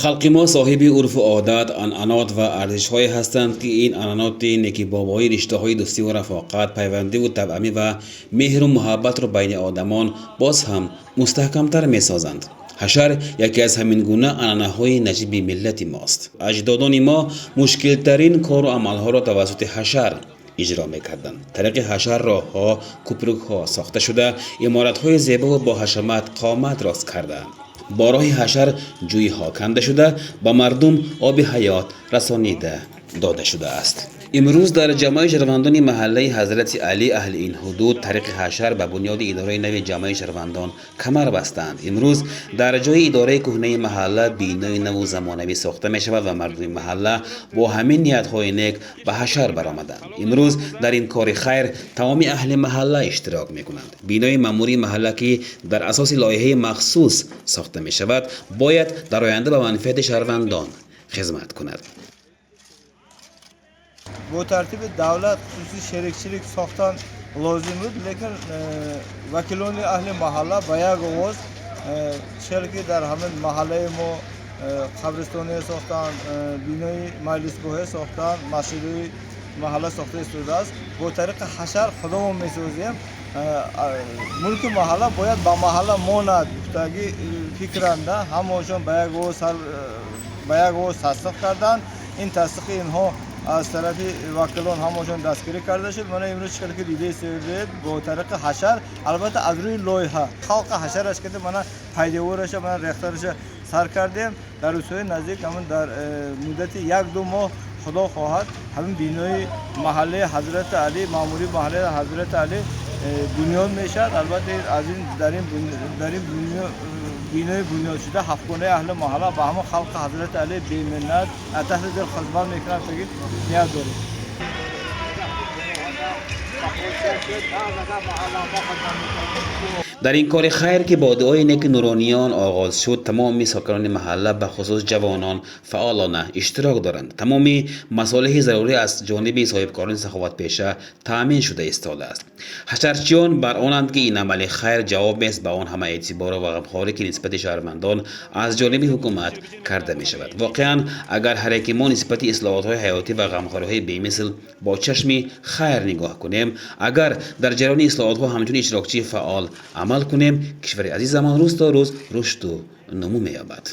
Халқи мо соҳиби урфу одат, анъанот ва арзишҳое ҳастанд, ки ин анъаноти некибобоӣ риштаҳои дӯстиву рафоқат, пайвандиву тавъамӣ ва меҳру муҳаббатро байни одамон боз ҳам мустаҳкамтар месозанд. Ҳашар яке аз ҳамин гуна анъанаҳои наҷиби миллати мост. Аҷдодони мо мушкилтарин кору амалҳоро тавассути ҳашар иҷро мекарданд. Тариқи ҳашар роҳҳо, кӯпрукҳо сохта шуда, иморатҳои зебову боҳашамат қомат рост кардаанд. Бо роҳи ҳашар ҷӯйҳо канда шуда, ба мардум оби ҳаёт расонида дода шудааст. Имрӯз дар ҷамъияти шаҳрвандони маҳаллаи Ҳазрати Алӣ аҳли ин ҳудуд тариқи ҳашар ба бунёди идораи нави ҷамъияти шаҳрвандон камар бастаанд. Имрӯз дар ҷои идораи кӯҳнаи маҳалла бинои наву замонавӣ сохта мешавад ва мардуми маҳалла бо ҳамин ниятҳои нек ба ҳашар баромаданд. Имрӯз дар ин кори хайр тамоми аҳли маҳалла иштирок мекунанд. Бинои маъмурии маҳалла, ки дар асоси лоиҳаи махсус сохта мешавад, бояд дар оянда ба манфиати шаҳрвандон хизмат кунад. Бо тартиби давлат хусусӣ шерикчилик сохтан лозим буд, лекин вакилони аҳли маҳалла ба як овоз, чел ки дар ҳамин маҳаллаи мо қабристоне сохтанд, бинои маҷлисгоҳе сохтанд, масҷидои маҳалла сохта истодааст, бо тариқи ҳашар худамон месозем, мулки маҳалла бояд ба маҳалла монад гуфтагӣ фикранда, ҳамаошон ба як овоз тасдиқ карданд. Ин тасдиқи инҳо аз тарафи вакилон ҳамашон дастгирӣ карда шуд. Мана имрӯз чӣ ки дида истодед, бо тариқи ҳашар, албатта аз рӯи лоиҳа, халқа ҳашараш карда, мана пайдевораша, мана рехтараша сар кардем. Дар рӯзҳои наздик, ҳамин дар муддати 1-2 моҳ, худо хоҳад, ҳамин бинои маҳаллаи Ҳазрати Алӣ, маъмурии маҳаллаи Ҳазрати Алӣ бунёд мешавад. Албатта, аз ин дар ин бинои бунёдшуда ҳафтгонаи аҳли маҳалла ба ҳамон халқи Ҳазрати Алӣ беминнат аз таҳти дил хизмат мекунанд, таги ният дорем. Дар ин кори хайр, ки бо дуои неки нурониён оғоз шуд, тамоми сокинони маҳалла, бахусус ҷавонон, фаъолона иштирок доранд. Тамоми масолеҳи зарурӣ аз ҷониби соҳибкорони саховатпеша таъмин шуда истодааст. Ҳашарчиён бар онанд, ки ин амали хайр ҷавобест ба он ҳама эътибору ва ғамхорӣ, ки нисбати шаҳрвандон аз ҷониби ҳукумат карда мешавад. Воқеан, агар ҳар яке мо нисбати ислоҳотҳои ҳаётӣ ва ғамхориҳои бемисл бо чашми хайр нигоҳ кунем, агар дар ҷараёни ислоҳотҳо ҳамчун иштирокчии фаъол амал кунем, кишвари азизамон рӯз то рӯз рушду нумӯ меёбад.